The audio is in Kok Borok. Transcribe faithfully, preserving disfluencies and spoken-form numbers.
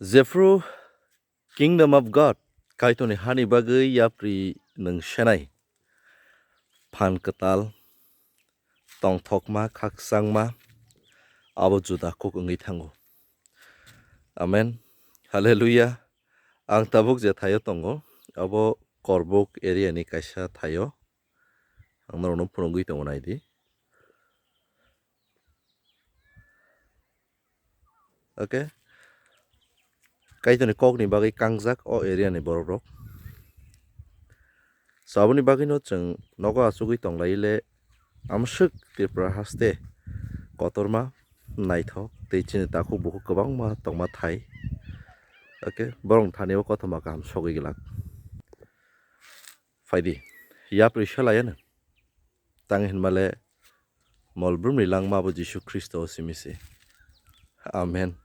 Jephru Kingdom of God, Kaitorni hani bagwi yapri nwng senai. Phan kwtal, tongthokma, khakchangma, abo juda kuk wngwi thango. Amen. Hallelujah. Ang tabuk je thaio tongo, abo Korbuk area ni kaisa thaio. Ang norokno phunugwi tongo, naidi. Okay. Kaitorni kokni bagwi kangjak o area ni borok rok. So, aboni bagwino chwng nogo achugwi tonglaile amswk Tripura haste kotorma, naithok tei chini takhuk bukhuk kwbangma tongma thai. Okay, borok thani o kothoma kaham sogwi glak. Phaidi, yapri selaiya nwng. Tang hinmale mol brumni langma bo Jisu Khristo o simi se. Amen.